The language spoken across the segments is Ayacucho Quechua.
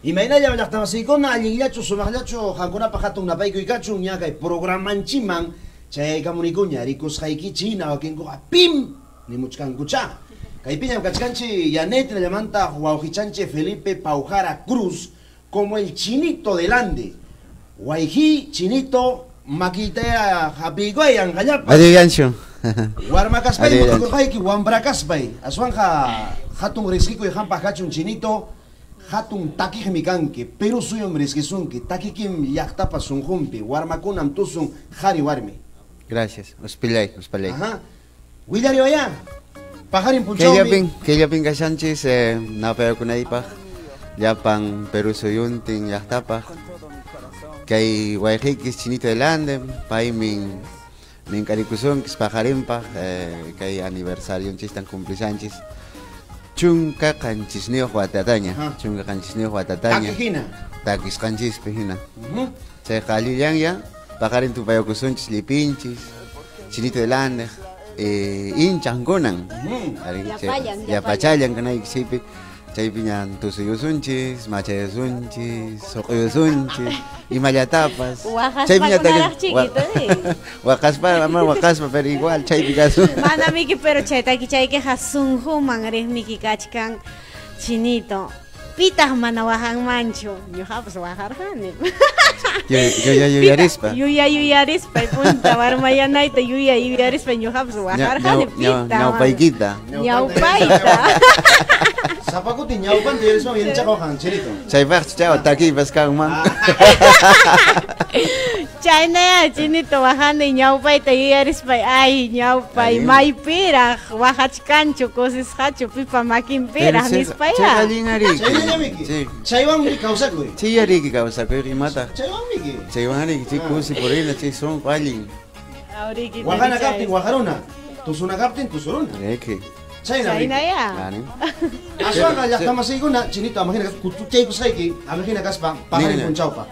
Imaynallam llaqtamasiykuna allinllachu sumaqllachu qamkunapaq hatun napaykuy kachun ña kay programanchiman chayaykamunikuña rikusqaykichik hina wakinkuqa pim nimuchkankucha. Kaypiñam kachkanchik Yanet hinallamantaq wawqichanchik Felipe Paujara Cruz como el Chinito del Ande. Wayji Chinito makitaya hapiykuy anqallapa. Allillanchu. Warma kaspay mutikurqayki wambra kaspay. Aswanja hatun riqsikuy hampaq kachun Chinito hatun takiqmi kanki Perú suyum riqsisunki takikim llaqtapa sunqunpi warmakunam tusun qhari warmi. Gracias. Uspillay, uspillay. Ajá. Willariwaya. Paqarin punchawmi. Killapin kashanchis napayakunaypaq llapan Perú suyuntin llaqtapaq kay wayqikis Chinito del Ande paymin mink'arikusunkis paqarinpaq kay aniversarionchistan cumplishanchis 17 watataña, 17 watataña. Takijina. Takisqanchispi hina. Chayqa allillanya paqarin tupayakusunchis llipinchis Chinito del Ande inchankunan. Llapachallan kanaykichikpi chaypi ña tusuyusunchis, machayusunchis, suquyusunchis, imallatapas. Chaypi ña waqaspa, ama waqaspa, pero igual chaypi kasun. Mana miki, pero chay takichaykiqa sunquman riqmiki kachkan Chinito. Pitaq mana waqanmanchu, ñuqapas waqarqani. Yuya yuyarispa. Yuya yuyarispa, punta warmayanayta yuya yuyarispa ñuqapas waqarqani. Pitaq. Ñawpaykita. Ñawpayta. Sapakuti ñawpanta yuyarispa yanchaqa waqan Chinito. Chaypaqchu chawa takiypas kanman. Chaynaya Chinito waqani ñawpayta yuyarispa ay ñawpay maypiraq waqachkanchu kusisqachu pipa makinpiraq nispaya. Chay allin ariki. Chaywanmi kawsakuy. Chay ariki kawsakuy imataq. Chaywanmiki. Chaywan ariki chay kusi purina chay sunqu allin. Waqana kaptin waqaruna, tusuna kaptin tusuruna. Riki. Chaynaya. Aswanqa llaqtamasiykuna Chinito amahina kutuchaykusqayki amahina kaspa paqarin punchawpa.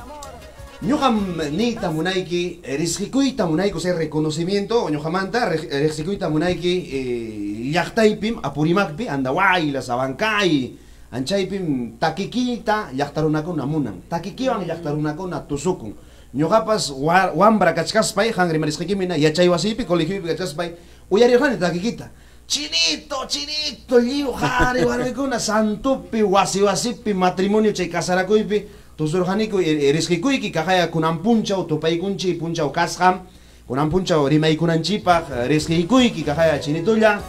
Ñuqam niyta munayki, riqsikuyta munayku ese reconocimiento ñuqamanta riqsikuyta munayki llaqtaypim Apurímacpi Andahuaylas Abancay anchaypim takikita llaqtarunakuna munan takikiwan llaqtarunakuna tusukun ñuqapas wambra kachkaspay qan rimarisqaykimina yachay wasiypi colegiopi kachkaspay uyarirqani takikita Chinito, Chinito, lliw qhari warmikuna santupi wasi wasipi matrimonio chay kasarakuypi tusurqaniku riqsikuyki kaqaya kunan punchaw tupaykunchik punchaw kasqam kunan punchaw rimaykunanchikpaq riqsikuyki kaqaya Chinitulla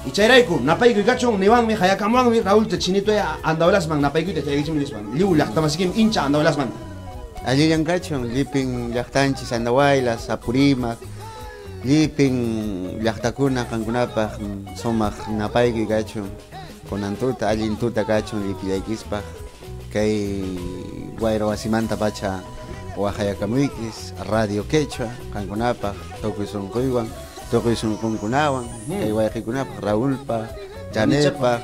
y chayrayku napaykuy kachun niwanmi hayakamuwanmi Raúl Chinituya Andahuaylasman napaykuyta chaykichikmi nispa lliw llaqtamasikim incha Andahuaylasmanta. Allillan kachun llipin llaqtanchis Andahuaylas Apurímac llipin llaqtakuna qankunapaq sumaq napaykuy kachun kunan tuta allin tuta kachun llipillaykispaq kay wayra wasimanta pacha waqayakamuykis Radio Quechua qankunapaq tukuy sunquywan tukuy sunqunkunawan kay wayqikunapaq Raúlpaq Janetpaq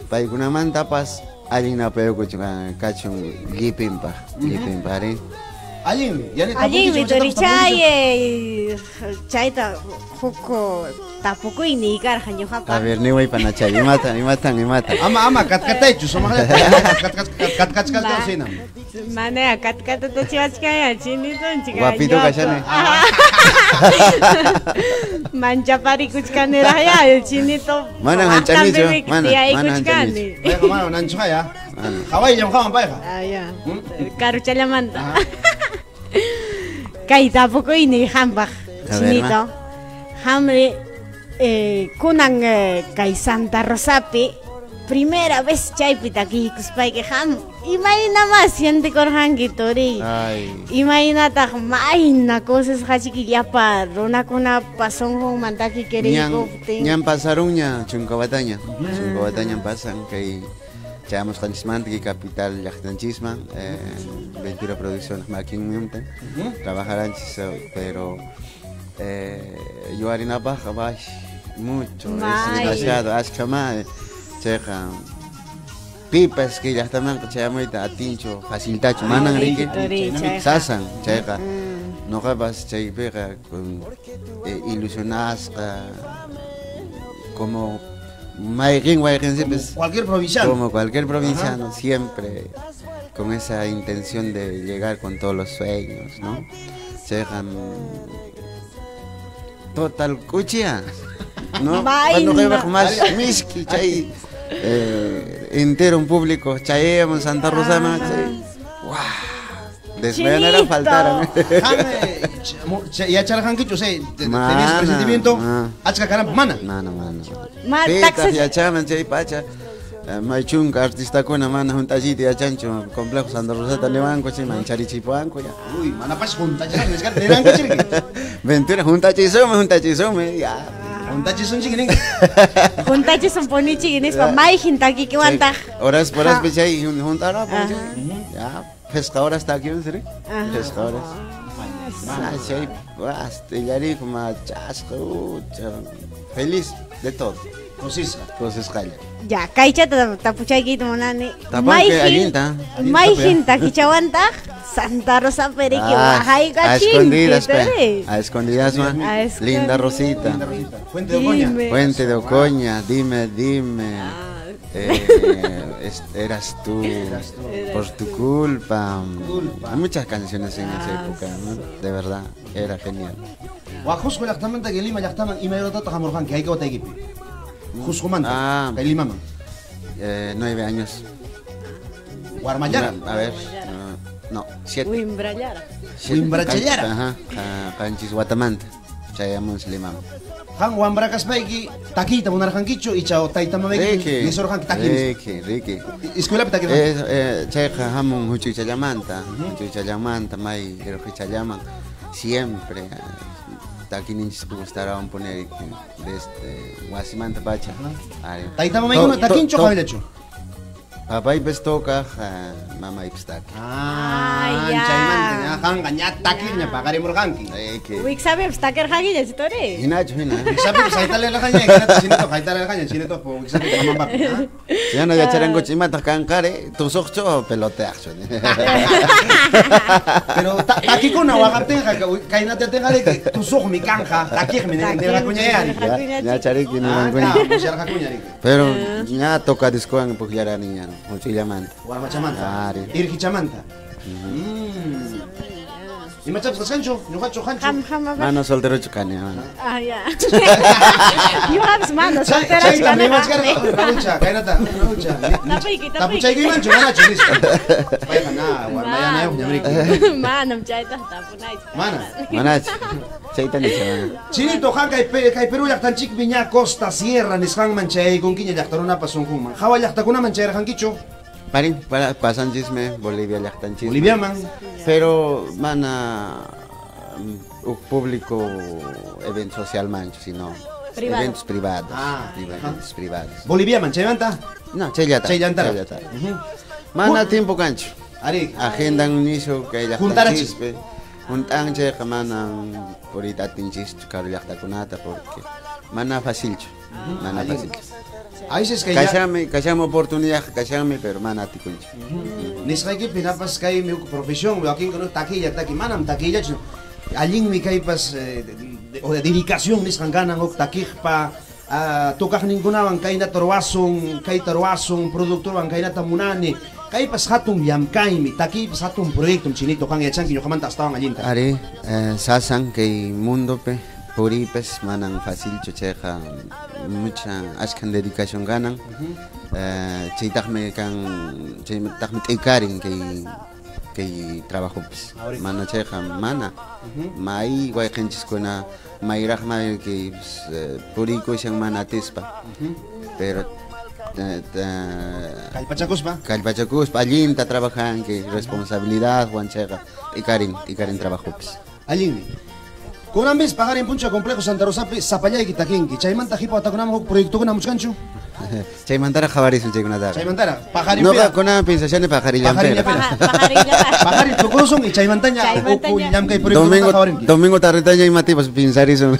paykunamantapas allin napaykuchu kachun llipinpaq llipinpaq ari. Allinmi, allinmi turichay chayta huk tapukuyniy karqa ñuqapaq. A ver, niway panachay, imatan. Ama katkataychu, sumaqllata katkachkasqa hina. Mana katkatatachiwachkaya Chinitonchik. Guapito kashani. Manchaparikuchkaniraq ya Chinito. Mana hanchanichu, mana hanchanichu. Payqa mana nanchuqa ya. Hawayllam hawan payqa. Ah ya. Karuchallamanta. Kay tapukuyniy hampaq Chinito. Hamri kunan kay Santa Rosapi primera vez chaypi takiykuspayki ham imaynamá sientikurqanki turiy. Imaynataq mayna kusisqachiki llapa runakunapa sunqunman takikirikuptin. Ñan pasarunña chunkawataña. Chunkawataña pasan kay chayamusqanchismanta kay capital llaqtanchisman Ventura Producciones makinmanta trabajaranchis pero yuwarinapaqqa mucho es demasiado ashka ma chayqa pipas kay llaqtamanqa chayamuyta atinchu faciltachu manan riki sasan chayqa ñuqapas chaypiqa ilusionasqa como mayqin wayqinsipas cualquier provinciano como cualquier provinciano siempre Con esa intención de llegar con todos los sueños, ¿no? Chayqa total kuchia, ¿no? Cuando más miski chay entero un público chayamos Santa Rosa ma chay. ¡Guau! Desmayanara faltaran. Yacharqankichu, tenías presentimiento, achka karampa mana. Mana, mana. Pitaq yachaman chay pacha. Maychunka artistakuna mana juntachiyta yachanchu Complejo Santa Rosata niwanku chay mancharichipuwanku ya. Uy, manapash juntachisaq nisqata nirankichirki. Ventura juntachisumi, juntachisumi, ya. Juntachisunchik ninki. Juntachisun punichik nispa mayhin takikiwantaq. Horas por horas chay juntarapu chay. Ya, pesca horas takiwan siri. Pesca horas. Chay, illariku ma chasqa, feliz de todo. Kusisqa. Kusisqalla. Ya, kaychata tapuchaykita munani. Tapanki allinta. Mayhin takichawantaq Santa Rosa periki waqaykachinki. A escondidas, pe. A escondidas, ma. Linda Rosita. Linda Rosita. Fuente de Ocoña. Fuente de Ocoña, dime, dime. Eras tú, por tu culpa. Hay muchas canciones en esa época, ¿no? De verdad, era genial. Cusco llaqtamanta kay Lima llaqtaman imaynatataq hamurqanki hayka wataykipi? Cuscomanta, kay Limaman. 9 años. Warmallara. A ver, no, 7. Wimbrallara. Wimbrachallara. Ajá, qanchis watamanta chayamos Limaman. Qan wambra kaspayki takiyta munarqankichu icha tayta mamayki nisurqanki taki nispa. Riki, riki. Escuelapi takirqanki. Chayqa hamun huch'uychallamanta, huch'uychallamanta may irqichallaman siempre takininchis gustarawan poner desde wasimanta pacha. Tayta mamaykuna takinchu qamillachu? Papaypis tocaq, mamaypis taki. Ah, chaymanta ña qanqa ña takiqña paqarimurqanki. Wiksapipas takirqankiña chituri. Hinachu hina. Wiksapipas haytalarqaña, hinata chinito haytalarqaña chinito wiksapi mamanpapi. Yana yacharankuchu imataq kanqari, tusuqchu o peloteaqchu. Pero takikuna waqaptinqa kaynata atinqariki tusuqmi kanqa, takiqmi nirqakuñayari. Ña chariki nirqankuña. Musharqakuña riki. Pero ña tocadiscowan pukllarani ña. Huch'illamanta. Warmachamanta. Irqichamanta. Imachapas kasqanchu? Ñuqachu qanchu? Mana solterochu kani. Ah, ya. Ñuqapas mana solterachu kani. Raulcha, kaynata, Raulcha. Tapuchaykimanchu manachu nispa. Payqa na warmayanayuqñam riki. Manam chayta tapunaychu. Mana. Manachu. Chayta nisha mana. Chinito, qan kay Perú llaqtanchikpi ña Costa Sierra nisqanman chayaykunkiña llaqtarunapas sunqunman. Hawa llaqtakunaman chayarqankichu? Parin, para pasanchisme Bolivia llaqtanchisme. Boliviaman. Pero mana un público evento social mancho, sino privado. Eventos privados. Eventos privados. Boliviaman, chaymanta? No, chayllata. Chayllantara. Mana tiempo kanchu. Ari. Agendan niso kay llaqtanchispe. Juntan chayqa mana puriyta atinchischu karu llaqtakunata porque mana facilchu. Mana facilchu. Ahí kashanmi oportunidad, kashanmi, pero mana atikunchu. Nisqaykipi napas kaymi huk profesión, wakinqa no takilla, taki, manam takillachu. Allinmi kaypas o de dedicación nisqan kanan huk takiqpa, tocaqninkunawan kaynata ruwasun, kayta ruwasun, productorwan kaynata munani. Kaypas hatun llamkaymi, takiypas hatun proyectum chinito qan yachanki ñuqamanta astawan allinta. Ari, sasan kay mundope puriypas manan facilchu chayqa mucha ashkan dedicación ganan. Chaytaqmi kan chaytaqmi t'ikarin kay trabajopis. Mana chayqa mana. May wayqinchiskuna mayraqma kay puriykushan mana atispa. Pero kallpachakuspa. Kallpachakuspa allinta trabajanki responsabilidad wan chayqa t'ikarin trabajopis. Allinmi. Kunanpis paqarin puncha Complejo Santa Rosapi sapallayki takinki. Chaymanta hipa watakunaman huk proyectokuna muchkanchu? Chaymantaraq qhawarisun chaykunataqa. Chaymantaraq paqarin. Noqa kunan piensashani paqarillanpira. Paqarin tukurusun y chaymantaña huk llamkay proyectokunata qhawarinki. Domingo tardetaña imatipas piensarisun.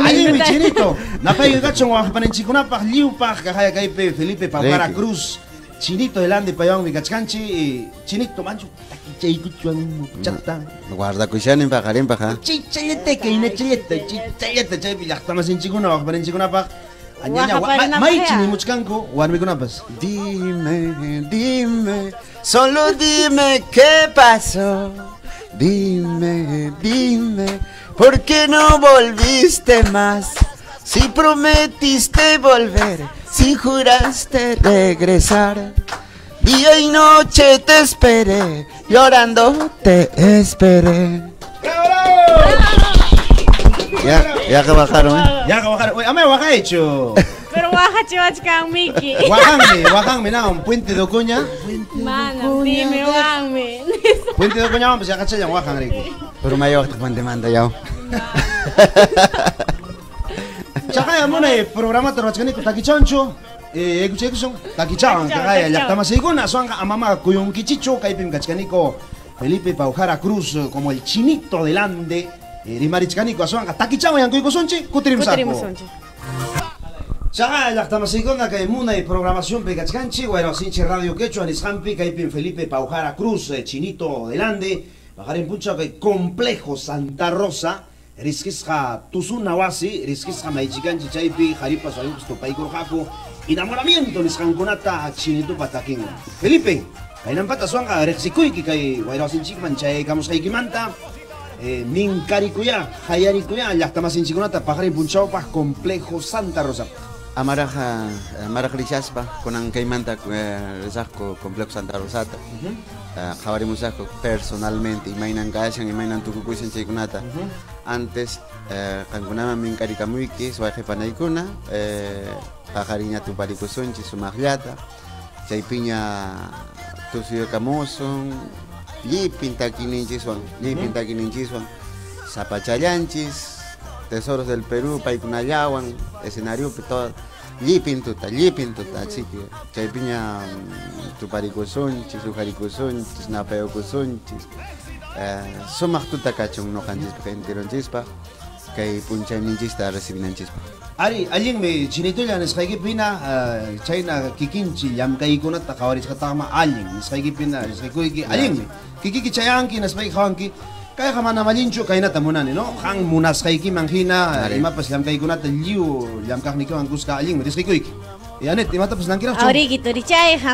Allinmi chinito. Napayki kachun waqpaninchikkunapaq lliwpaq kaqaya kaypi Felipe Paucara Cruz. Chinito delante paywanmi kachkanchi, chinito manchu takichaykuchuan chata. Guardakushani paqarinpaq ha. Chichallata kaynachallata, chichallata chaypi llaqtamasinchikuna waqpaninchikunapaq Maychi nimuchkanku warmikunapas. Dime, dime, solo dime qué pasó. Dime, dime, ¿por qué no volviste más? Si prometiste volver, si juraste regresar. Día y noche te esperé, llorando te esperé. Ya, ya que bajaron, ¿eh? Ya que bajaron. Oye, ame baja hecho. Pero baja chivachkan Miki. Wajanme, wajanme, na, un puente de Ocoña. Mana, dime, wajanme. Puente de Ocoña, vamos, ya cachai, wajan, rico. Pero mayo puente manda ya. Chakaya muna programa tarwachkaniko takichoncho. Ekuchekusun takichawan kaqaya llaqtamasaykuna aswanqa amama kuyunkichichu kaypim kachkaniko Felipe Paujara Cruz como el chinito del Ande rimarichkaniko aswanqa takichawan yankuykusunchik kutirimusaqku. Chaqaya llaqtamasaykuna kay munay programacionpi kachkanchik Wayrawasinchik Radio Quechua nisqanpi kaypim Felipe Paujara Cruz chinito del Ande paqarin punchaw kay Complejo Santa Rosa risqisqa tusuna wasi risqisqa maychikanchik chaypi qharipas warmipas tupaykurqaku enamoramiento nisqankunata chinitupa takinwan. Felipe, kaynampata aswanqa riqsikuyki kay wayrawasinchikman chayaykamusqaykimanta minkarikuya hayarikuya llaqtamasinchikkunata paqarin punchawpaq Complejo Santa Rosa. Amaraja amaraj rishaspa kunan kaymanta risaqku Complejo Santa Rosata. Qhawarimusaqku personalmente imaynan kashan imaynan tukukushan chaykunata. Antes qankunaman minkarikamuyki wayqipanaykuna paqariña tuparikusunchik sumaqllata chaypiña tusuyakamusun llipin takininchiswan llipin takininchiswan sapachallanchis Tesoros del Perú paykunallawan escenariopi todo llipin tuta así que chaypiña tuparikusunchis ujarikusunchis napayukusunchis sumaq tuta kachun ñuqanchispaq enteronchispaq kay punchayninchista recibinanchispaq. Ari, allinmi chinitulla nisqaykipina chayna kikinchi llamkaykunata qhawarisqataqma allin nisqaykipina risqaykuyki allinmi kikiki chayanki nispayki qhawanki kayqa manam allinchu kaynata munani, no? Qan munasqaykiman hina imapas llamkaykunata lliw llamkaqnikiwan kuska allinmi risqaykuyki. Yanet, imatapas nankiraqchu? Auriki turichayqa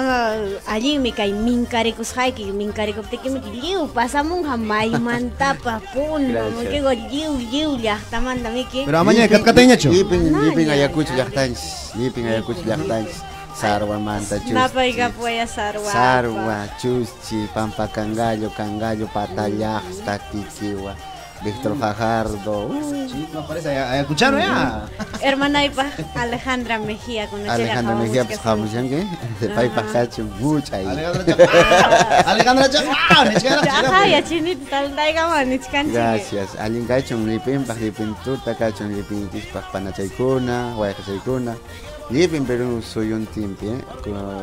allinmi kay minkarikusqayki minkarikuptikimi lliw pasamunqa maymantapas puno mikiqa lliw lliw llaqtamanta miki. Pero amaña katkatayñachu? Llipin Ayacucho llaqtanchis, llipin Ayacucho llaqtanchis. Sarwamanta chuschi. Napaykapuya sarwa. Sarwa, chuschi, pampa cangallo, cangallo, patallaqta, tikiwa. Víctor Fajardo. Sí, no parece ayacuchano ya. Hermanaypaq Alejandra Mejía con Alejandra Mejía pues hamushanki. Paypaq kachun mucha. Alejandra Chaka. Chinito taldaykama nichkanchik. Gracias. Allin kachun llipinpaq llipintuta kachun llipinchispaq panachaykuna, wayqichaykuna. Llipin Perú suyuntinpi,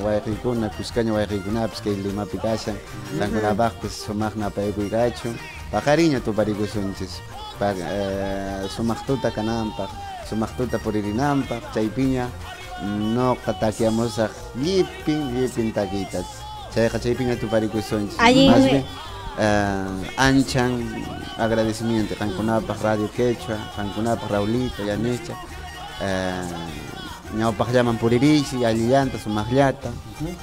wayqiykuna, Cuscaña wayqiykunapis kay Limapi kashan. Qankunapaqpis sumaq napaykuy kachun. Paqariña tuparikusunchis sumaq tuta kananpaq, sumaq tuta puririnanpaq, chaypiña noqa takiamusaq llipin llipin takiyta. Chayqa chaypiña tuparikusunchis. Más bien anchan agradecimiento qankunapaq Radio Quechua, qankunapaq Raulito, Yanecha, ñawpaqllaman puririysi, allillanta, sumaqllata,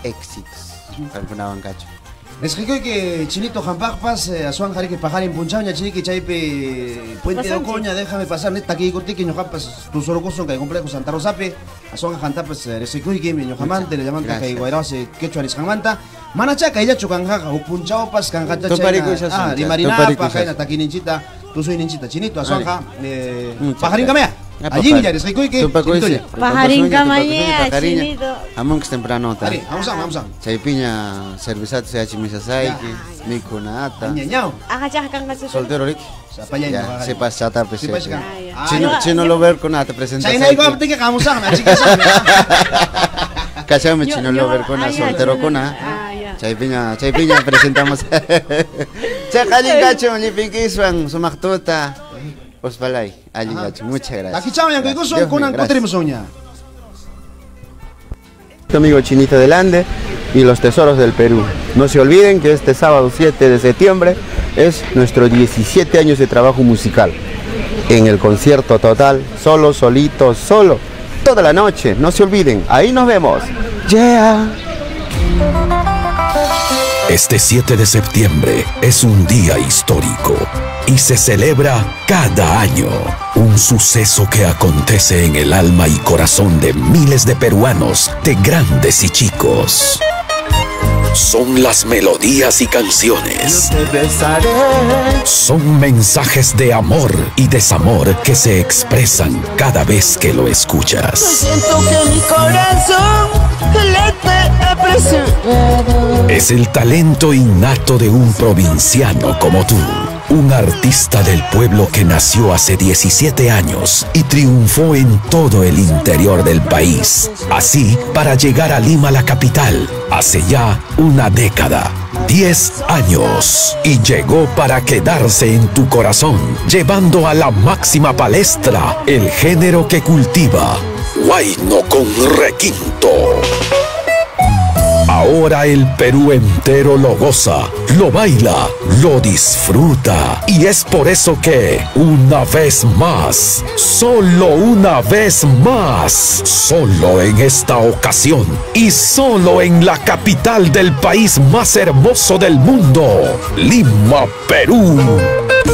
éxitos qankunawan kachun. Nisqaykuyki chinito hampaqpas aswan qariki paqarin punchawña chiniki chaypi Puente de Ocoña déjame pasar neta takiykutiki ñuqapas tusurukusun kay Complejo Santa Rosapi aswan hantapas risqaykuyki ñuqamanta llamanta kay Wayrawasi Quechua nisqanmanta manachá kayllachu kanqaqa huk punchawpas kanqacha chayna rimarinapaq kayna takininchita tusuyninchita chinito aswanqa paqarinkamaya. Allinlla risqaykuyki chinitulla. Pajarinkamaya chinito. Hamunchis tempranota. Ari, hamusan, hamusan. Chaypiña cervezata seachimisasayki, mikhunata. Ñañaw. Aqachaq kanqa soltero riki. Sapallayña. Sipas chatapis. Chino chino lover kunata presentasayki. Chaynaykuptiki hamusaqmi, achikasaqmi. Kachami chino lover kuna soltero kuna. Chaypiña, chaypiña presentamos. Chayqa allin kachun llipinkiswan sumaq tuta. Ospalay, allin kachun, muchas gracias. Takichawan yankuykusun, kunan kutirimusunña. Tu amigo Chinito del Ande y los Tesoros del Perú. No se olviden que este sábado 7 de septiembre es nuestro 17 años de trabajo musical. En el concierto total, solo, solito, solo. Toda la noche, no se olviden. Ahí nos vemos. Yeah. Este 7 de septiembre es un día histórico y se celebra cada año. Un suceso que acontece en el alma y corazón de miles de peruanos, de grandes y chicos. Son las melodías y canciones. Yo te besaré. Son mensajes de amor y desamor que se expresan cada vez que lo escuchas. Siento que mi corazón late apresurado. Es el talento innato de un provinciano como tú. Un artista del pueblo que nació hace 17 años y triunfó en todo el interior del país. Así, para llegar a Lima, la capital, hace ya una década, 10 años. Y llegó para quedarse en tu corazón, llevando a la máxima palestra el género que cultiva, Huayno con requinto. Ahora el Perú entero lo goza, lo baila, lo disfruta. Y es por eso que, una vez más, solo una vez más, solo en esta ocasión y solo en la capital del país más hermoso del mundo, Lima, Perú,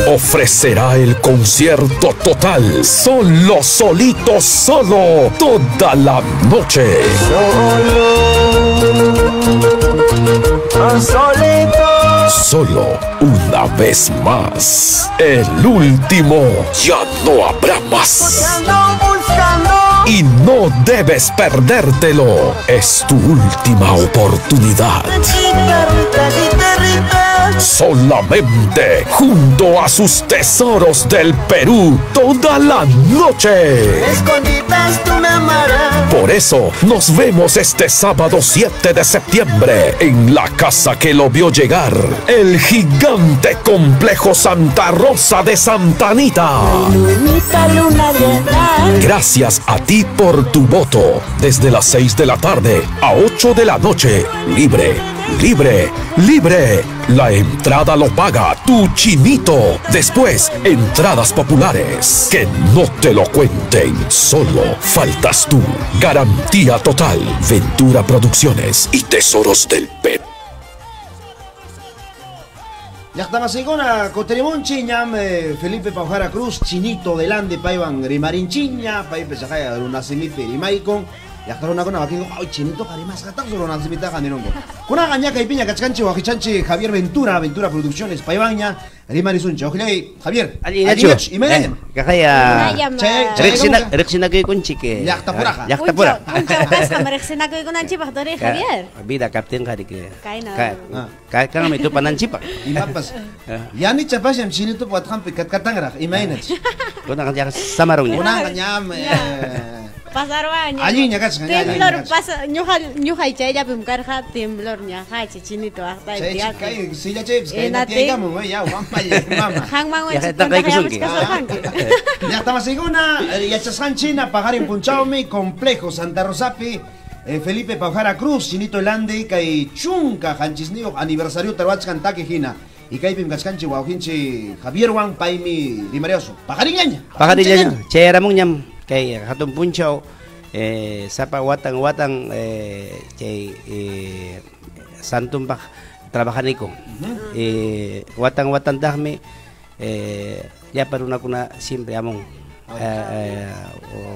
ofrecerá el concierto total, solo, solito, solo, toda la noche. Solo, solito. Solo una vez más. El último. Ya no habrá más. Buscando. Y no debes perdértelo. Es tu última oportunidad. Solamente junto a sus tesoros del Perú toda la noche. Escondidas tú me amarás. Por eso nos vemos este sábado 7 de septiembre en la casa que lo vio llegar, el gigante complejo Santa Rosa de Santa Anita. Gracias a ti por tu voto. Desde las 6 de la tarde a 8 de la noche, libre, libre, libre. La entrada lo paga tu chinito. Después, entradas populares. Que no te lo cuenten. Solo faltas tú. Garantía total. Ventura Producciones y Tesoros del Perú. Llaqtamasikuna kutirimunchik ñam Felipe Paujara Cruz, Chinito delante paywan rimarinchiña, paypi chaqaya runasimipi rimaykun. Llaqta runakuna wakinqa ay Chinito rimasqataqsu runasimitaqa nirunku. Kunaqa ña kaypiña kachkanchik waqichanchik Javier Ventura, Ventura Producciones paywanña rimarisunchik. Ojillay Javier. Allinachu. Imayna? Kaqaya. Riqsinakuykunchik. Llaqtapuraqa. Llaqtapura. Punchaw kasqam riqsinakuykunanchikpaq turi Javier. Vida kaptinqa riki. Kayna. Kanmi tupananchikpaq. Imapas. Yanichapasñam Chinito watqanpi katkatanraq imaynach. Kunaqa ña samarunña. Kunaqa ñam Pasarwaña. Allinña kachkan. Temblor pasa, ñuqa chayllapim karqa temblor ñaqachi Chinito waqtaypi. Chay kay sillachaypis kay tiyaykamun ya mamalla mama. Qanman wanchik. Llaqtamasikuna yachasqanchina paqarin punchawmi complejo Santa Rosapi Felipe Paujara Cruz Chinito Elandi kay chunka qanchisniyuq aniversario tarwachkan taki hina. Y kaypim kachkanchik wawqinchik Javierwan paymi rimarioso. Paqarinllaña. Paqarinllaña. Chayaramunñam kay hatun punchaw sapa watan watan chay santumpaq trabajaniku. Watan watantaqmi llapa runakuna siempre amun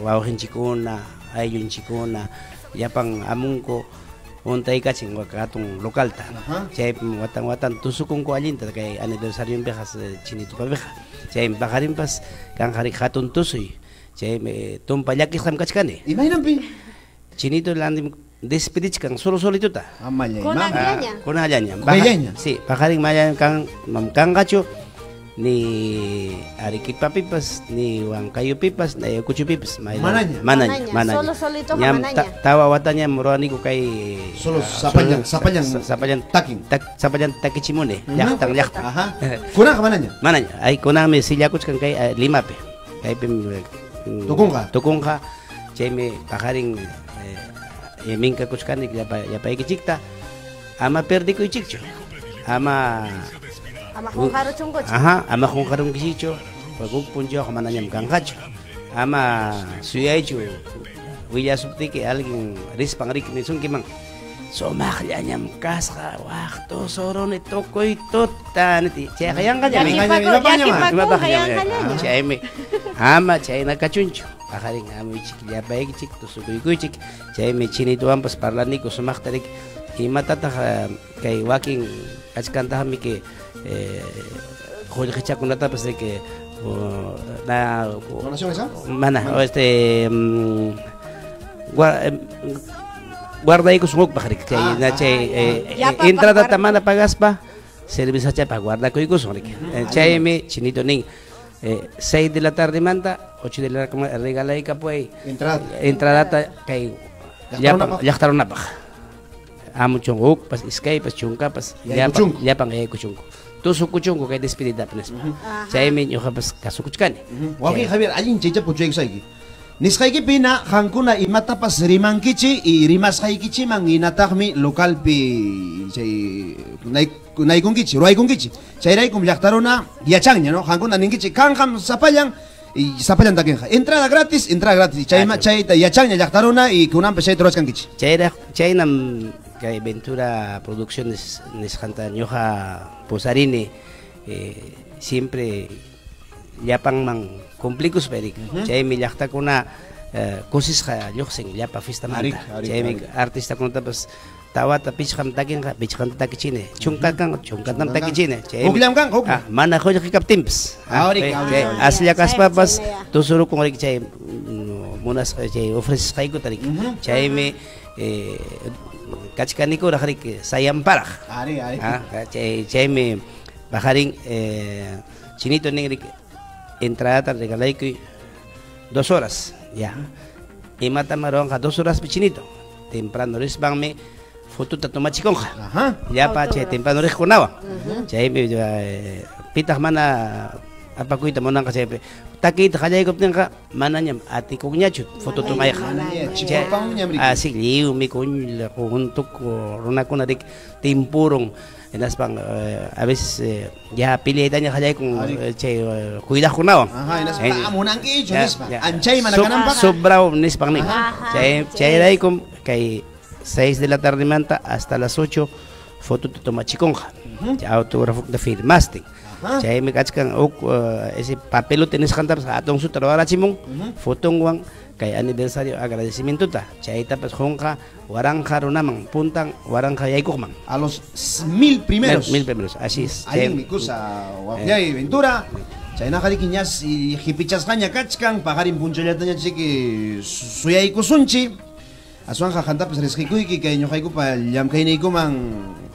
wawqinchikkuna ayllunchikkuna llapan amunku untaykachin hatun localta. Chaypim watan watan tusukunku allinta kay aniversarionpiqa Chinitupapiqa. Chaymi paqarinpas kanqa hatun tusuy. Chaymi tumpa llakisqam kachkani. Imaynanpi? Chinito landim despedichkan solo solituta. Amallay. Kunallaña. Kunallaña. Kunallaña. Sí, paqarin mayan kan mam kanqachu ni Arequipapipas ni Huancayupipas ni Ayacuchopipas. Manaña. Manaña, manaña. Solo solito manaña. Tawa wataña ruwaniku kay solo sapallan, sapallan, sapallan takin. Sapallan takichimuni, llaqtan llaqtan. Ajá. Kunaqa manaña. Manaña. Ay kunami sillakuchkan kay Limapi. Kaypim tukunqa. Tukunqa. Chaymi paqarin minkakuchkani llapaykichikta ama perdikuychikchu. Ama Ama qunqaruchunkuchu. Ajá, ama qunqarunkichikchu. Huk punchawqa manañam kanqachu. Ama suyaychu willasuptiki alguien rispan riki nisunkiman sumaqllañam kasqa waq tusuruni tukuy tuta niti chayqa yanqañam chaymi ama chayna kachunchu paqarin amuychik llapaykichik tusukuykuychik chaymi chinituwanpas parlaniku sumaqta riki imatataq kay wakin kachkantaqmi ke qullqichakunatapas riki na mana este guardaykusun hukpaq riki chay na chay entradata mana pagaspa cervezachapaq guardakuykusun riki chaymi chinito nin 6 de la tarde manta 8 de la regalaykapuay entradata kay llaqtarunapaq amuchun hukpas iskaypas chunkapas llapan yaykuchunku tusukuchunku kay despedida nispa chaymi ñuqapas kasukuchkani. Wawqi Javier allin chaycha puchaykusayki nisqaykipina qankuna imatapas rimankichi y rimasqaykichiman hinataqmi localpi chay naykunkichi ruwaykunkichi chayraykum llaqtaruna yachanña no qankuna ninkichi kanqam sapallan y sapallan takinqa entrada gratis chayma chayta yachanña llaqtaruna y kunanpas chayta ruwachkankichi chaynam kay Ventura Producciones nisqanta ñuqa pusarini siempre llapanman cumplikuspa riki chaymi llaqtakuna kusisqa lluqsin llapa fiestamanta chaymi artistakunatapas tawata pichqam takinqa pichqanta takichini chunkakan chunkatam takichini hukllam kanqa huklla mana qullqi kaptinpas aslla kaspapas tusurukun riki chay munasqa chay ofrecesqaykuta riki chaymi kachkanikuraq riki sayanparaq chaymi paqarin chinito nin riki entradata regalaykuy 2 horas ya imatam ruwanqa 2 horas chinito temprano rispanmi fotuta tomachikunqa llapa chay temprano riqkunawan chaymi pitaq mana apakuyta munanqa chaypi takiyta qallaykuptinqa manañam atikunñachu foto tomayqa así lliwmi juntuku runakuna riki timpurun hinaspan a veces ya peleaytaña qallaykun chay cuidaqkunawan hinaspa munankichu nispa anchay mana kananpaq sobrao nispan nin chayraykum kay 6 de la tarde manta hasta las 8 foto tomachikunqa autógrafo firmastin chaymi kachkan huk ese papelote nisqantapas hatun suta ruwarachimun fotonwan kay aniversario agradecimientota chaytapas qunqa waranqa runaman puntan waranqa yaykuqman a los 1000 primeros 1000 primeros así es allinmi kusa waqllay Ventura chaynaqa riki ñas hipichasqaña kachkan paqarin punchallataña chiki suyaykusunchik aswanqa qantapas risqikuyki kay ñuqaykupa llamkayniykuman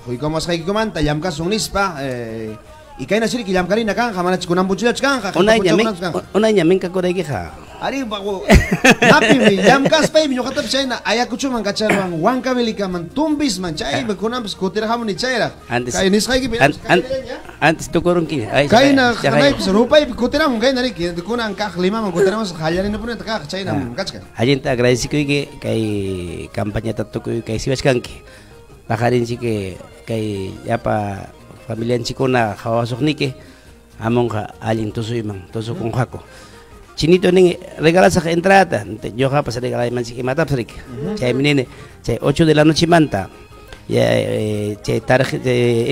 quykamusqaykikumanta llamkasun nispa y kayna chiriki llamkarina kanja manachu kunan punchallachu kanja unayña minkakuraykiqa ari napimi llamkaspaymi ñuqatapas chayna Ayacuchoman kacharwan Huancavelicaman Tumbisman chaymi kunanpas kutirqamuni chayraq kay nisqaykipi antes tukurunkiña kayna hanaypas rupaypi kutiramun kayna riki kunan kaq Limaman kutiramus qallarinapunita kaq chaynam kachkan allinta agradecikuyki kay campañata tukuy kay siwachkanki paqarinchik kay llapa familianchikuna qhawasuqniki amunqa allin tusuyman tusukunqaku chinito nin regalasaq entrada ñuqapas regalaymanchik imatapas riki chaymi nini chay 8 de la noche manta chay tarje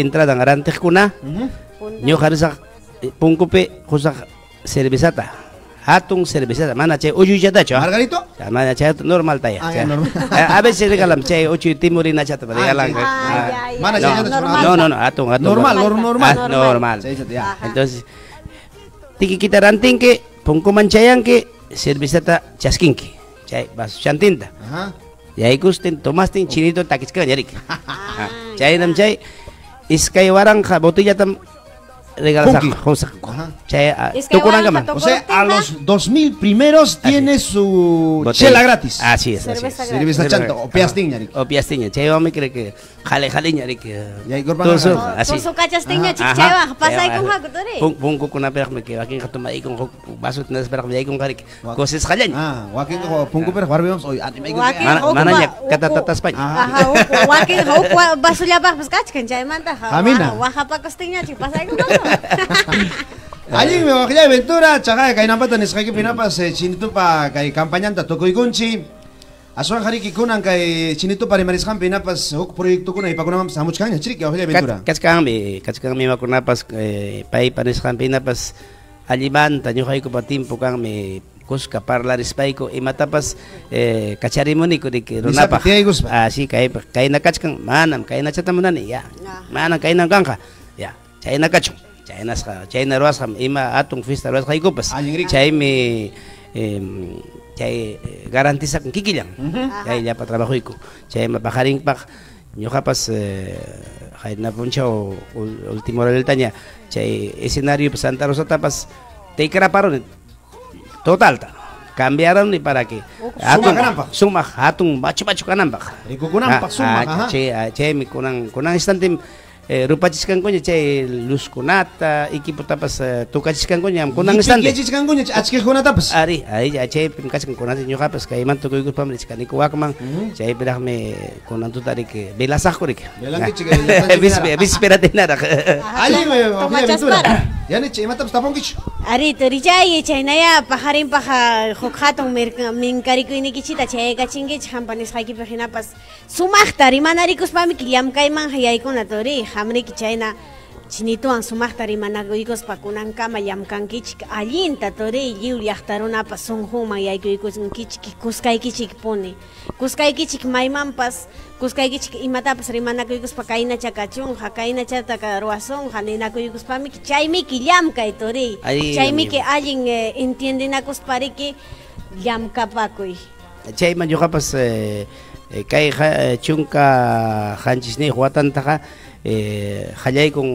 entrada rantiqkuna ñuqa risaq punkupi qusaq cervezata hatun cervezata mana chay uyuyllatachu margarito mana chay normal taya a veces regalan chay uchuy timurinachata regalan mana chayllatachu no no no hatun normal normal normal entonces tikikita rantinki punkuman chayanki cervezata chaskinki chay vaso chantinta yaykustin tomastin chinito takichkanña riki chaynam chay iskay waranqa botellatam regalasaq chay tukunankaman. O sea, a los 2000 primeros tiene su chela gratis. Así es, así es. Cerveza chanta o piastiña riki. O piastiña, chaywanmi creo que jale jaleña riki. Así. Tusukachastiña chaywan pasaykunqaku turi. Punkukunapiraqmi que wakinqa tomaykun huk vaso tinasparaqmi yaykunqa riki. Kusisqallaña. Ah, wakinqa punkupiraq warmiwanpas oy animayku. Manaña katatataspaña. Ajá, wakinqa huk vasullapaqpas kachkan chaymanta. Waqapakustiña pasaykunqaku. Allinmi waqllay Ventura, chaqay kaynampata nisqaykipi napas chinitupa kay campañanta tukuykunchi. Aswan hariki kunan kay Chinitupa rimarisqanpi inapas huk proyectokuna ipakunamanpas hamuchkanña chiriki wawqillay Ventura. Kachkanmi, kachkanmi imakunapas paypa nisqanpi inapas allimanta ñuqaykupa timpu kanmi kuska parlarispayku imatapas kacharimuniku riki runapaq. Así kaypaq kayna kachkan manam kaynachata munani ya. Manam kayna kanqa ya. Chayna kachun. Chaynasqa chayna ruwasqam ima atun fiesta ruwasqaykupas. Chaymi chay garantizakun kikillan. Chay llapa trabajuyku. Chayma paqarinpaq ñuqapas qayna punchaw último horaltaña chay escenario Santa Rosatapas tikraparuni totalta cambiaron y para que atun sumaq atun machu machu kananpaq rikukunanpaq sumaq chay chaymi kunan kunan instante rupachiskankuña chay luzkunata equipotapas tukachiskankuña kunan instante yachichiskankuña achkiqkunatapas ari ari chaypim kachkan kunan ñuqapas kaymanta tukuykuspam richkaniku wakman chaypiraqmi kunan tuta riki velasaqku riki velankichik víspera tinaraq allin Ventura yanichi imatapas tapunkichu ari turichay chaynaya paqarinpaq huk hatun minkarikuynikichita chaykachinkichik hampa nisqaykipi hinapas sumaqta rimanarikuspami llamkayman yaykuna turi hamriki chayna Chinituwan sumaqta rimanakuykuspa kunankama llamkankichik allinta turi lliw llaqta runapas sunqunman yaykuykunkichik kuskaykichik puni kuskaykichik maymanpas kuskaykichik imatapas rimanakuykuspa kaynacha kachunqa kaynachata ruwasunqa ninakuykuspamiki chaymiki llamkay turi chaymiki allin entiendinakuspariki llamkapakuy chayman ñuqapas kay chunka qanchisniyuq watantaqa hallaykun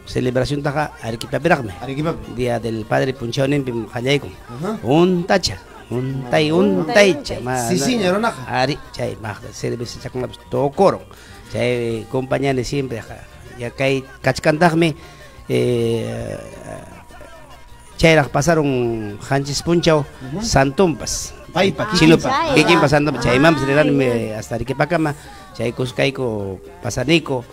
celebración taqa Arequipapiraqmi Arequipapi Día del Padre punchawninpim hallaykun untacha untay untaycha sisiña runaqa ari chay maqta cerveza chakunapas tukurun chay compañani siempre ya kay kachkantaqmi chayraq pasaron qanchis punchaw santumpas paypa chinupa kikinpa santumpa chaymanpas rirani hasta Arequipakama chay kuskayku pasaniku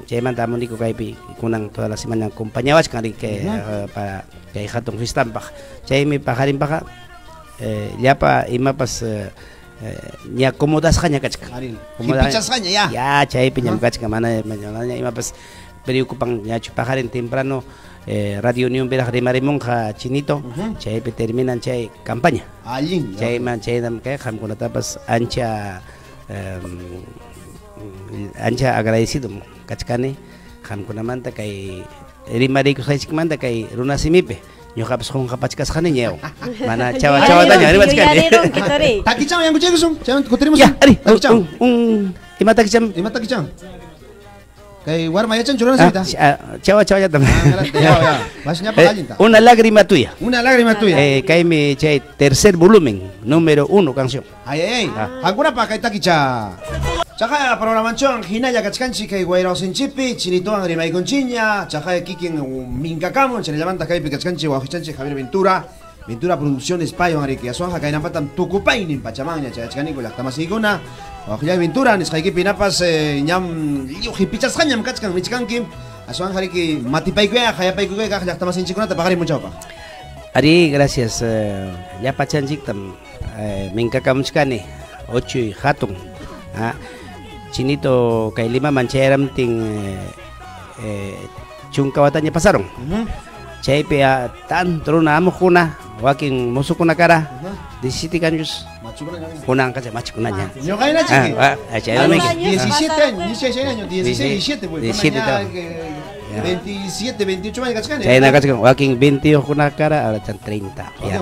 chaymanta amuniku kaypi kunan toda la semana acompañawachkan riki para kay hatun fiestampaq chaymi paqarinpaqa llapa imapas ña acomodasqaña kachkan hipichasqaña ya ya chaypi ñam kachkan mana mana imapas preocupan ñachu paqarin temprano Radio Unión piraq rimarimunqa Chinito chaypi terminan chay campaña allin chayman chaynam kay qamkunatapas ancha ancha agradecido kachkani qamkunamanta kay rimariykusqaychikmanta kay runasimipi ñuqapas qunqapachkasqaniña mana chawa chawataña rimachkani takichawan yankuchaykusun chaymanta kutirimusun ari ima takicham ima takicham kay warma yachanchu runasimita chawa chawallatam una lágrima tuya una lágrima tuya kaymi chay tercer volumen número 1 canción ay ay qankunapaq kay takicha Chaqay programanchon hinalla kachkanchik kay Wayrawsinchikpi Chinituwan rimaykunchiña chaqay kikin minkakamun chaynallamanta kaypi kachkanchik wawqichanchik Javier Ventura Ventura Producciones paywan riki aswanqa kaynapatam tukupaynin pachamanña chayachkaniku llaqtamasiykuna wawqillay Ventura nisqaykipi inapas ñam lliw hipichasqañam kachkan nichkanki aswanqa riki matipaykuya hayapaykuya kaq llaqtamasinchikkunata paqarimunchawpaq ari gracias llapachanchiktam minkakamuchkani ochuy hatun Chinito kay Limaman chayramtin chunka wataña pasaron chaypi tanto runa amuqkuna wakin musukuna kara 17 años kunanqa chay machukunaña ñuqayna chiki 17 años 16 años 16 17 pues 17 27 28 años kachkani chayna kachkan wakin 22 kuna kara ahora están 30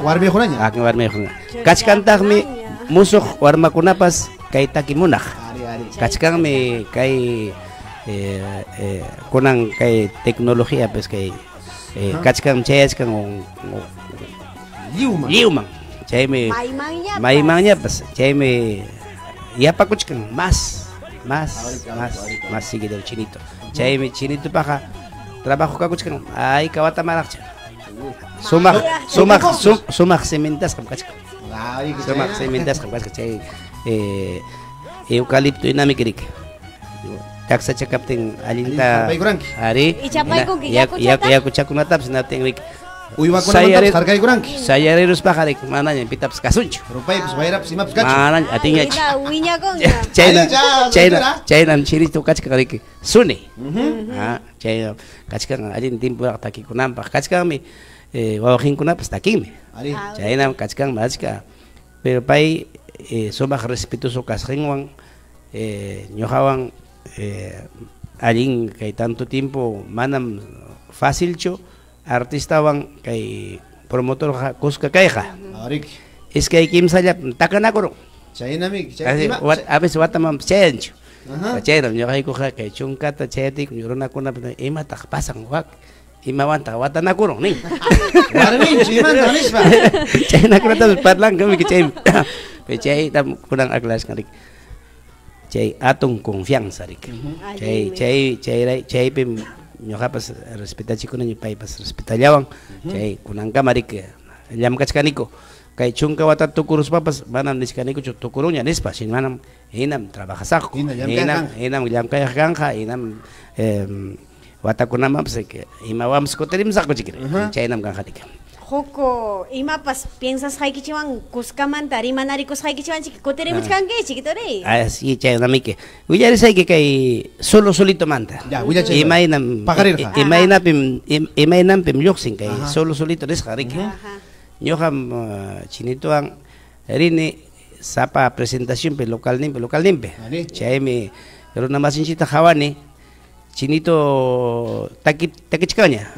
warmiyuqkunaña wakin warmiyuqkuna kachkantaqmi musuq warmakunapas kay takimunaq kachkanmi kay kunan kay tecnología pues kay kachkan chayachkan lliwman chaymi maymanñapas chaymi yapakuchkan más más más más seguidor Chinito chaymi Chinitupaqa trabajo kakuchkan ay kawatamaraqcha sumaq sumaq sumaq cementasqam kachkan sumaq cementasqam kachkan chay eucalipto inamiki riki taksacha kaptin allinta ari yakuchakunatapas hinaptin riki Uywakunamantapas harkaykuranki. Sayariruspaqa riki manaña pitapas kasunchu. Rupaypas wayrapas imapas kachun. Manaña atinñachu. Wiñakunña. Chayna chaynam chinito kachkan riki suni. Chayna kachkan allin timpuraq takikunanpaq kachkanmi wawqinkunapas takinmi. Chaynam kachkanmi achka. Pero pay sumaq respetuoso kasqinwan ñuqawan allin kay tanto tiempo manam facilchu artistawan kay promotor kuska kayqa. Iskay kimsalla takanakurun. Chaynami a veces wataman chayanchu. Chaynam ñuqaykuqa kay chunkata chayatiku runakuna imataq pasan wak imawantaq watanakurun nin. Warminchu imanta nispa. Chaynakunatapas parlanku chay chaytam kunan aklasqan riki. Chay atun confianza riki. Chay chay chay chaypim ñuqapas respetachikuni paypas respetallawan chay kunankama riki llamkachkaniku kay chunka watata tukuruspapas manam nichkanikuchu tukuruña nispa sino manam hinam trabajasaqku hinam llamkayaq kanqa hinam watakunamanpas imawanpas kutirimusaqku chikri chaynam kanqa riki. Joko imapas piensasqaykichiwan kuskamanta rimanarikusqaykichiwan chiki kutirimuchkankichik turi. Así chaynamiki willarisayki kay solo solito manta. Ya willachay. Imaynam paqarirqa. Imaynapim imaynanpim lluqsin kay solo solito nisqa riki. Ñuqam chinituwan rini sapa presentacionpi localninpi chaymi runa masinchita qhawani chinito takichkaña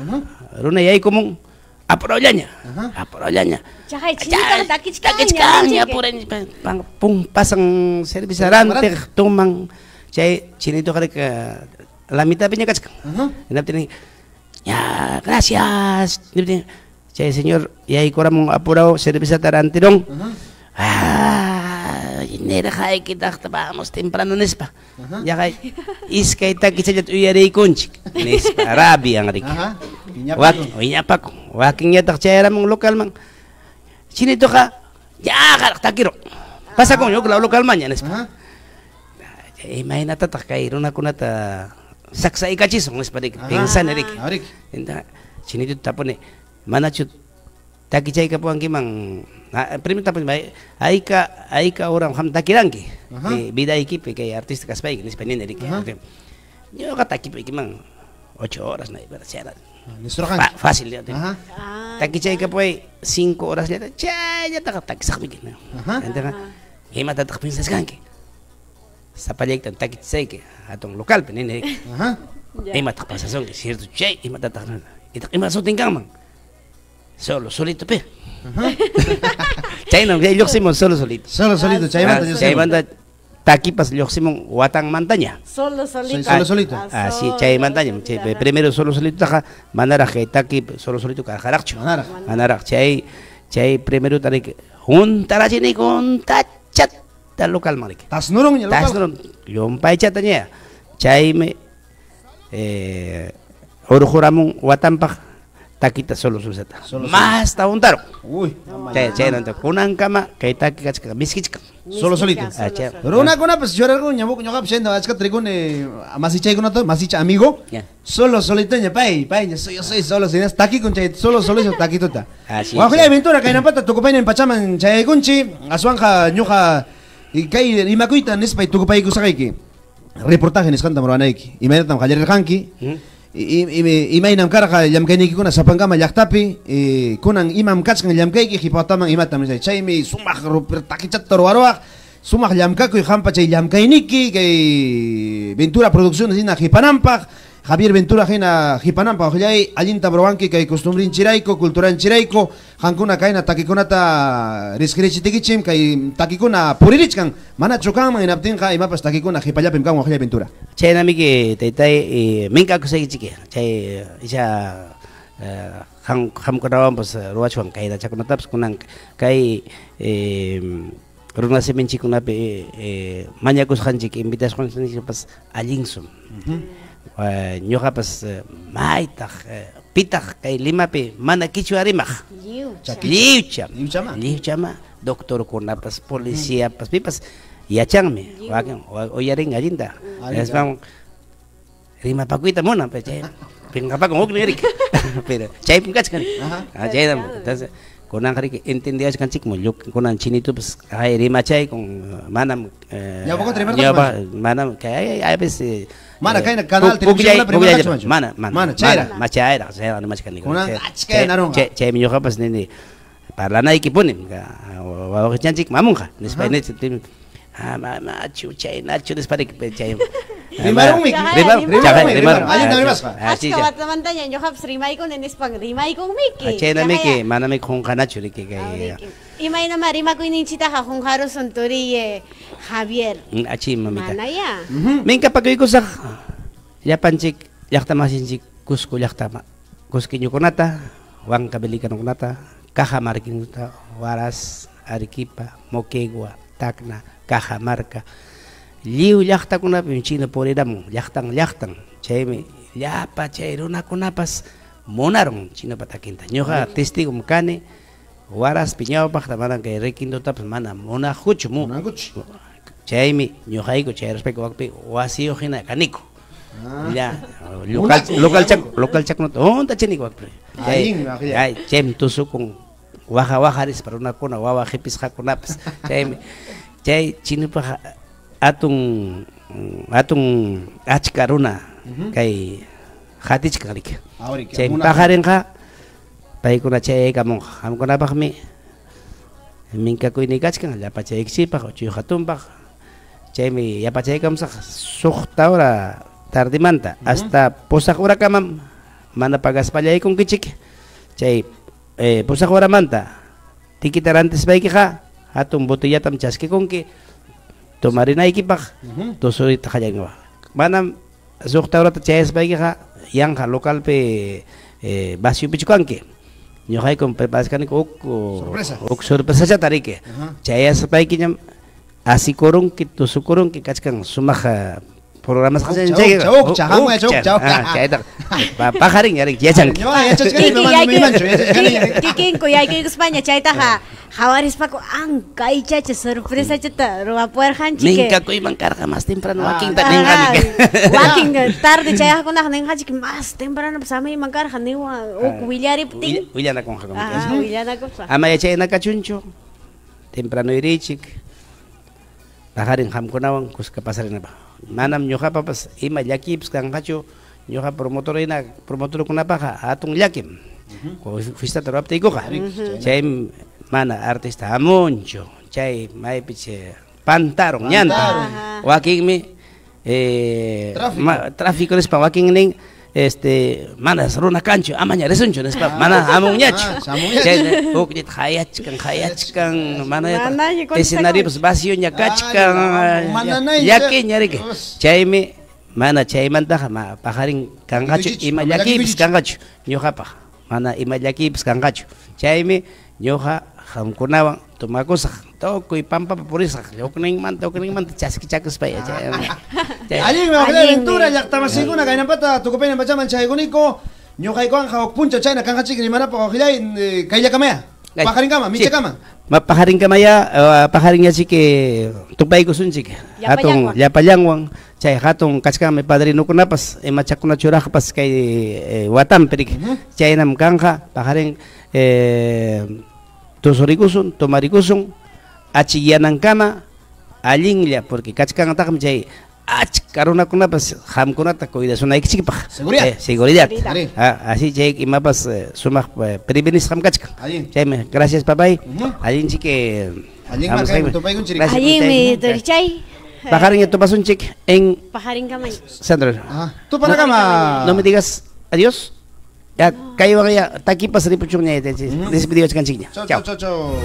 runa yaykumun apurallaña apurallaña chay chinito takichkaña apuran pum pasan servicio rantiq tuman chay chinito qarika la mitad piña kachkan hinaptin ya gracias chay señor yaykuramun apurao servicio rantirun nirqaykitaqta vamos temprano nispa yaqay iskay takichallata uyariykunchik nispa rabian riki wiñapakun wakinñataq chayaramun localman chinituqa yaqaraq takirun pasakun huk localmanña nispa imaynatataq kay runakunata saksaykachisun nispa riki pensani riki chinituta tapuni manachu takichaykapuwankiman primero tapuni ayka hora qam takiranki vidaykipi kay artista kaspayki nispa nini riki ñuqa takipaykiman 8 horas chayna fácil takichaykapuway 5 horas llata chayllataqa takisaqmiki imatataq piensaskanki sapallaykitan takichisayki hatun localpi nini riki imataq pasasunki cierto chay imatataq ima sutin kanman solo solito pe. Chaynam chay lluqsimun solo solito. Solo solito chaymanta lluqsimun. Chaymanta takipas lluqsimun watanmantaña. Solo solito. Solo solito. Así chaymantaña. Primero solo solitotaqa manaraq kay taki solo solito karqaraqchu. Manaraq. Manaraq chay chay primero tarik juntarachiniku juntachata localman riki. Tasnurunña local. Tasnurun llumpaychataña. Chaymi urquramun watanpaq taquita solo solita. Más tauntaron. Uy. Chay kunankama kay taki kachka miskichka. Solo solito. Runakunapas llorarkuña ñuqapas chayna achka trikuni masichaykunata masicha amigo. Solo solitoña pay pay yo soy solo sinas takikun chay solo solito takituta. Waqllay Ventura kaynampata tukupaynin pachaman chayaykunchi aswanja ñuqa kay imakuyta nispay tukupaykusaqayki. Reportaje nisqanta ruwanayki. Imaynatam qallarirqanki? Imaynam karqa llamkayniykikuna sapankama llaqtapi kunan imam kachkan llamkayki qhipataman imatam chaymi sumaq takichata ruwaruwaq sumaq llamkakuy qampa chay llamkayniki kay Ventura Producciones hina qhipananpaq Javier Ventura hina qhipananpaq waqllay allinta ruwanki kay costumbrinchirayku culturanchirayku qankuna kayna takikunata risqirichitikichim kay takikuna puririchkan manachu kanman hinaptinqa imapas takikuna qhipallapim kan waqllay Ventura. Chaynamiki taytay minkakusaykichik chay icha qamkunawanpas ruwachwan kaynachakunatapas kunan kay runasiminchikkunapi mañakusqanchik invitasqanchikpas allinsum. Ñuqapas maytaq pitaq kay Limapi mana kichwa rimaq lliwcha lliwchama doctorkunapas policiapas pipas yachanmi wakin uyarin allinta nispan rimapakuyta munan chay Pinqapakun huknin riki. Pero chaypim kachkan. Chaynam. Entonces kunanqa riki entendiwachkanchikmi kunan chinitupas ay rimachaykun manam ñawpaqta manam kay a veces mana kayna canal televisión mana mana chayra machayra chayra rimachkani kunan achka yanarunqa chaymi ñuqapas nini parlanaykipuni wawqichanchik mamunqa nispa machu chaynachu nispa riki chay rimarunmi rimarun allinta rimasqa achka watamantaña ñuqapas rimaykuni nispan rimaykunmiki chaynamiki manami qunqanachu riki kay imaynama rimakuyninchiktaqa qunqarusun turiy Javier achi mamita manaya minkapakuykusaq llapanchik llaqtamasinchik Cusco llaqtama cusqueñokunata huancavelicanukunata Cajamarquinata Huaraz Arequipa Moquegua Tacna Cajamarca lliw llaqtakunapim chino puriramun llaqtan llaqtan chaymi llapa chay runakunapas munarun chinopa takinta ñuqa testigom kani Huarazpi ñawpaqta manam kay requintotapas mana munaqkuchu chaymi ñuqayku chayrashpayku wakpi wasiyuq hina kaniku ya local chakunata huntachiniku wakpi chaymi tusukun waja waja rispa runakuna wawa qipisqakunapas chaymi chay chinopaq atun atun achka runa kay hatichkan riki chay paqarinqa paykuna chayaykamunqa qamkunapaqmi minkakuyni kachkan llapachaykichikpaq uchuy hatunpaq chaymi llapachaykamusaq 6 hora tardemanta hasta 8 horakamam mana pagaspallaykunkichik chay 8 horamanta tikita rantispaykiqa hatun botellatam chaskikunki tomarinaykipaq tusurita qallankiwaq manam 6 horata chayaspaykiqa yanqa localpi vaciopichu kanki ñuqaykum preparasqaniku huk sorpresachata riki chayaspaykiñam asikurunki tusukurunki kachkan sumaq programas chayqa chayta paqarin riki yachanki kikinku yaykuykuspaña chaytaqa hawarispaku ankaychacha sorpresachata ruwapuwarqanchik minkakuyman karqa mas temprano wakinta ninqanchik wakin tarde chayaqkunaqa ninqanchik mas temprano samayman karqa niwan huk willariptin willanakunqa willanakuspa ama yachaynakachunchu temprano irichik paqarin qamkunawan kuska pasarinapaq manam ñuqapapas ima llakipas kanqachu ñuqa promotorina promotorkunapaqa hatun llakim fiestata ruwaptiykuqa chaymi mana artista hamunchu chay maypich pantarun ñanta wakinmi tráfico nispa wakin nin mana runa kanchu amaña risunchu nispa mana hamunñachu chay hukllita hayachkan mana escenariopas vacioña kachkan llakiña riki chaymi mana chaymantaqa paqarin kanqachu ima llakipas kanqachu ñuqapaq mana ima llakipas kanqachu chaymi ñuqa qamkunawan tomakusaq tukuy pampapa purisaq hukninmanta hukninmanta chaskichakuspay allinmi aventura llaqtamasinkuna kaynapata tukupayna pachaman chaykuniku ñuqaykuwanqa huk puncha chayna kanqachik rimanapaq waqillay kayllakamaya paqarinkama michakama paqarinkamaya paqarinñachik tupaykusunchik hatun llapallanwan chay hatun kachkanmi padrinukunapas imachakuna churaqpas kay watanpi riki chaynam kanqa paqarin tusurikusun tomarikusun achiyanankama allinlla porque kachkanataqmi chay achka runakunapas qamkunata cuidasunaykichikpaq seguridad así chay imapas sumaq prevenisqam kachkan chaymi gracias papay allinchik allinmi turichay paqarin tupasunchik en paqarinkama Sandro tupanakama no me digas adiós ya kaywan ya takipas ripuchunña despedido chao chao chao.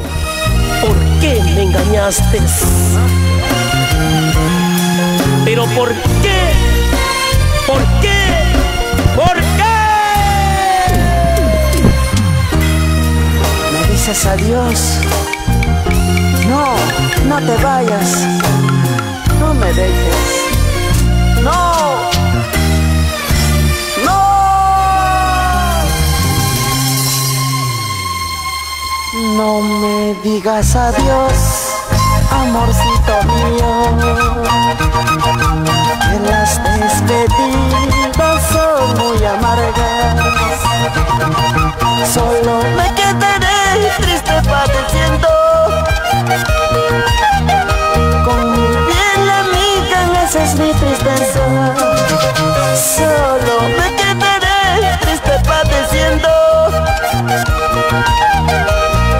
¿Por qué me engañaste? ¿Pero por qué? ¿Por qué? ¿Por qué? Me dices adiós. No, no te vayas. No me dejes. No. No. No me digas adiós, amorcito mío, que las despedidas son muy amargas. Solo me quedaré triste padeciendo. Con mi fiel amiga, esa es mi tristeza. Solo me quedaré triste padeciendo.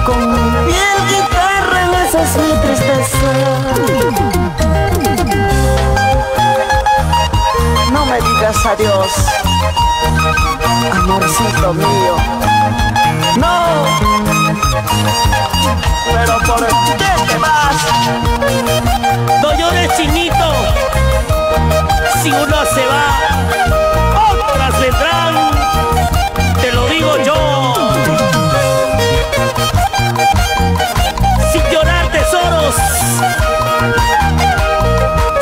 Con mi fiel guitarra, esa es mi tristeza. No me digas adiós, amorcito mío. No, pero ¿por qué te vas? No llores, chinito. Si una se va, otras vendrán. Te lo digo yo. Sin llorar tesoros,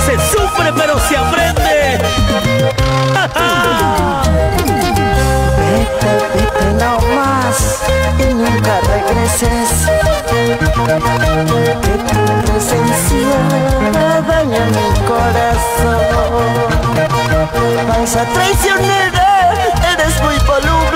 se sufre pero se aprende. Vete, vete no más y nunca regreses. Que tu presencia daña mi corazón. Falsa traicionera, eres muy voluble.